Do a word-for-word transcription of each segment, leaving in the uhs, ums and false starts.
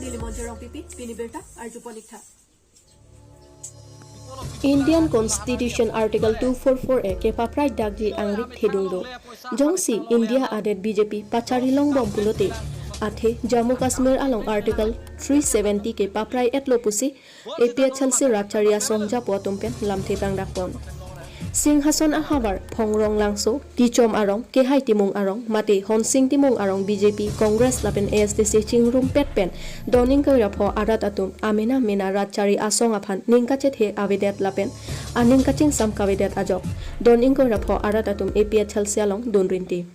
Kilimon Jerong Pipi, pini birta, arju ponik tha. Indian Constitution Article two four four A kepaprai dakji angrik thedung do. Jongsi India adet B J P pachari longbom pulote, athe Jammu Kashmir along Article three seventy kepaprai etlo pusi A P H L C rat chari asong japo atum pen lamthe pangdakpon. Singhason ahavar, Phongrong Langso, Kichom arong, Kehai Timung arong, mate Honsing Timung arong B J P, Congress lapen A S D C chingrumpet pen don ingkoi ra pho arat atum amena mena rat chari asong aphan ning kachethe avedet lapen aning kachingsam kavedet ajok don ingkoi ra pho arat atum A P H L C along dun rinti.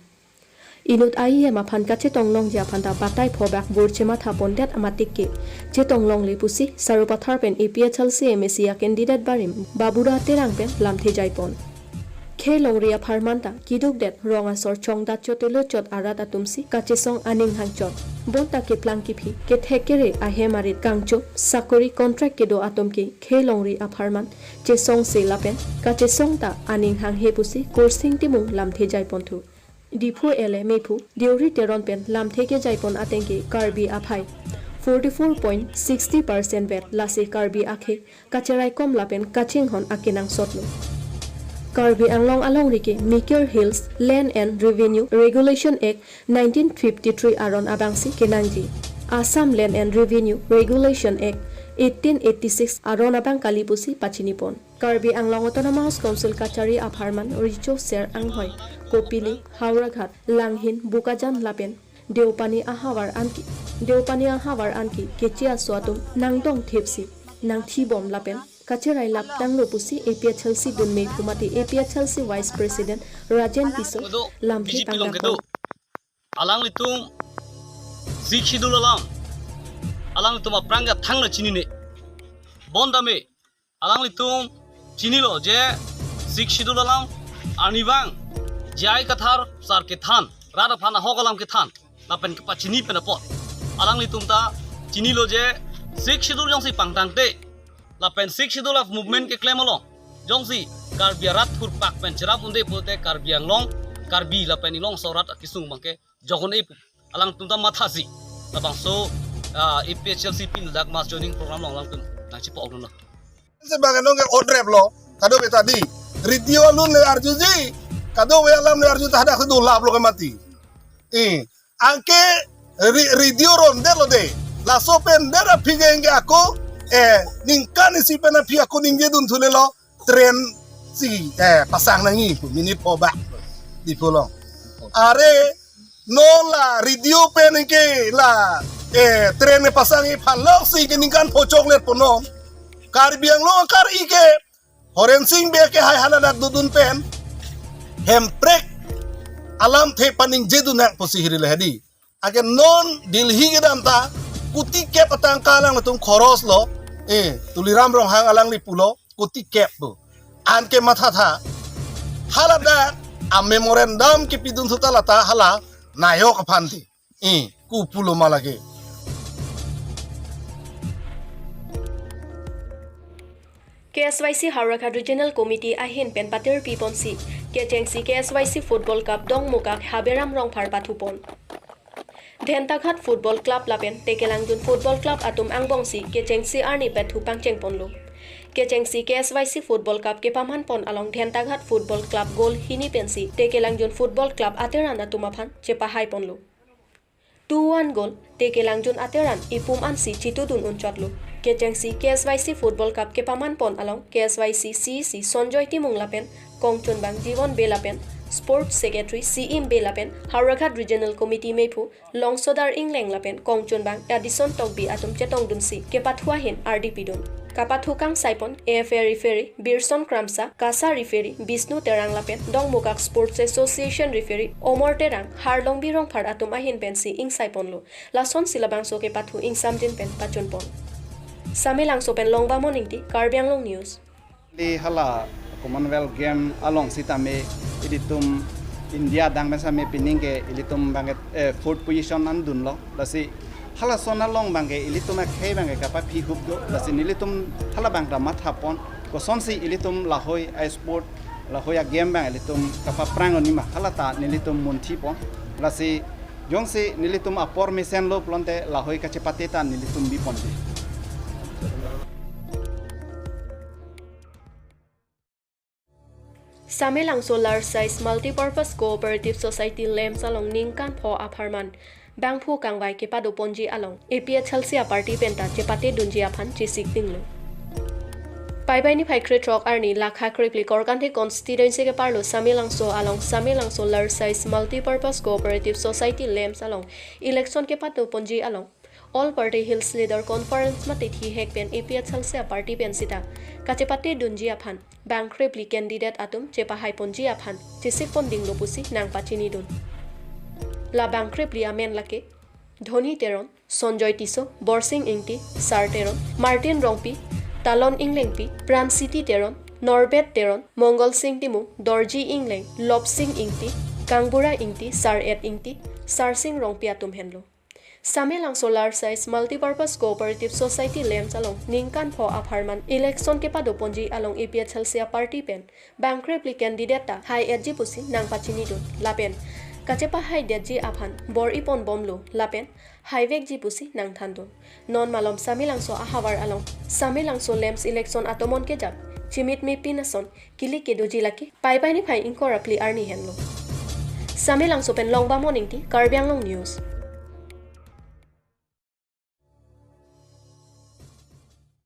Inut I E M aphan kachetong longji aphan ta batai phobak bur chematha pondet amatik ke chetong longle pusi Sarupathar pen A P H L C M A C a candidate barim Babura Terang pen lamthe jaipon. Khei longri apharman ta kidukdet rong asor chongdat chot telo chot arat atum si kachesong aning hangchot. Bonta keplang kiphi, kethek kere ahem arit kangchop, sakori contract kedo atum ke khei longri apharman chesong se lapen kachesong ta aning hanghe pusi Kursing Timung lamthe jaipon thu. Diphu L A mephu Deuri Teron pen lamthe kejaipon ateng ke Karbi aphai forty-four point sixty percent vet, lasi Karbi akhei kacheraikom lapen kachinghon akenangsotlo. Karbi Anglong alongri ke Mikir Hills Land and Revenue Regulation Act nineteen fifty-three aron abangsi kenangji. Assam Land and Revenue Regulation Act eighteen eighty-six aron abang kali pusi pachinipon. Karbi Anglong Autonomous Council kachari apharman Richo Ser Anghoi, Kopili, Howraghat, Langhin, Bokajan lapen Deopani ahavar anke, Deopani ahavar anke keche aso atum nangdong thepsi nangthibom lapen kacherai laptanglo pusi A P H L C dunme phumati A P H L C Vice President Rajen Tisso lamthe B J P along kedo pangdakpon. Alanglitum Sixth Schedule alam, alanglitum aphrang ke thangna chinine. Bonta me, alanglitum chinilo je Sixth Schedule alam arnivang J I Kathar sar kethan, rat aphan ahok alam kethan lapen kepachini pen apot. Alanglitum ta chinilo je Sixth Schedule jongsi pangtangte lapen Sixth Schedule of movement keklem along jongsi Karbi arat thurpak pen cherap unde pulote Karbi Anglong, Karbi lapen Ilong Sorat akesung abangke jokon e pu. Alangtum ta mathasi. Labangso, ah, A P H L C pin dak mass joining program along alangtum nangchipok dunlo. Sebang nong ke odrep lo, kadokave ta di. Radio alun le arjuji, kadokave alam le arju ta hadak sedu lap lo ke mati. Eh, anke ri-, radio rondet lo de. Laso pen der aphi ke anke ako, eh, ningkan isi pen aphi ako ningje dun thule lo, train si, eh, pasang nangji pu minit phobak. Diphu along. Are, non la radio pen anke la, eh, train pasang iphan lo si ke ningkan pho choklet po non. Karbi Anglong kar-i ke Horensing Bey kehai haladak dodun pen Hemprek alamthe paningje dun nang pusi hiri le hedi. Anke non Delhi kedam ta kuti kep atangka alangtum khoros lo. Eh, Tuliram Ronghang alangli pulo kuti kep pu. Anke mathatha. Haladak a memorandum kepidun thu ta lata hala nayok aphan ti. Eh, ku pulo ma lake. K S Y C Howraghat Regional Committee ahin pen patir piponsi, kechengsi K S Y C Football Club Dongmukak Haberam Rongphar pathupon. Dhentaghat Football Club lapen Tekelangjun Football Club atum angbongsi kechengsi arni pethu pangchengponlo. Kechengsi K S Y C Football Club kepamanpon along Dhentaghat Football Club goal hini pensi Tekelangjun Football Club ateran atum aphan chepahaiponlo. Two one goal, Tekelangjun ateran ipum ansi chitudun unchotlo. Kechengsi K S Y C Football Club kepamanpon along K S Y C C E C Sonjoy Timung lapen kongchunbang Jiwon Bey lapen Sports Secretary C M Bey lapen Howraghat Regional Committee mephu Longsodar Ingleng lapen kongchunbang Addison Tokbi atum chetongdunsi kepathu ahin ardi pidun. Kapathu kangsaipon A F A referee Birson Kramsa, KASA referee Bishnu Terang lapen Dongmukak Sports Association referee Omor Terang, Harlongbi Rongphar atum ahin pensi ingsaiponlo. Lasonsi labangso kepathu ingsamjin pen pachunpon. Samelangso pen Longbamon Ingti, Karbi Anglong News. Di hala Commonwealth Game along sitame ilitum India adang pen sitame pining ke ilitum abangke, eh, fourth position an dunlo. Lasi halason along abangke ilitum akhei abangke kapaphihup do. Lasi nelitum hala abang ta mathapon. Kosonsi ilitum lahei a-sport, lahei a-game abang ilitum kapaphrang unji ma, hala ta nelitum munthipon. Lasi Jongsi nelitum apor mesenlo pulote lahei kachepate ta nelitum biponji. Samelangso Large Size Multipurpose Cooperative Society LAMPS along ningkan pho apharman bangphu kangvai kepadoponji along A P H L C aparty penta chepatedunji aphan chesik dinglo. Paipai niphai krethrok arni lakha krephli Korkanthi constituency keparlo Samelangso along Samelangso Large Size Multipurpose Cooperative Society LAMPS along election kepadoponji along All Party Hills Leader Conference mate thihek pen A P H L C aparty pen sita kachepatedunji aphan bang krephli candidate atum chepahaiponji aphan chesikpon dinglo pusi nangpachinidun. La bang krephli amen lake Dhoni Teron, Sonjoy Tisso, Borsing Ingti, Sar Teron, Martin Rongpi, Talon Inglengpi, Pransiti Teron, Norbert Teron, Mongol Sing Timung, Dorji Ingleng, Lopsing Ingti, Kangbura Ingti, Sar Et Ingti, Sarsing Rongpi atum henlo. Samelangso Large Size Multipurpose Cooperative Society LAMPS along ningkan pho apharman election kepadoponji along A P H L C aparty pen bang krephli candidate ta hai-etji pusi nangpachinidun lapen kachepahaidetji aphan bor-iponbomlo lapen haivekji pusi nangthandun. Non malom Samelangso ahavar along Samelangso LAMPS election atomon kejap chimitmepin ason kili kedoji lake Paipai niphai ingkoi ra phli arni henlo. Samelangso pen Longbamon Ingti, Karbi Anglong News.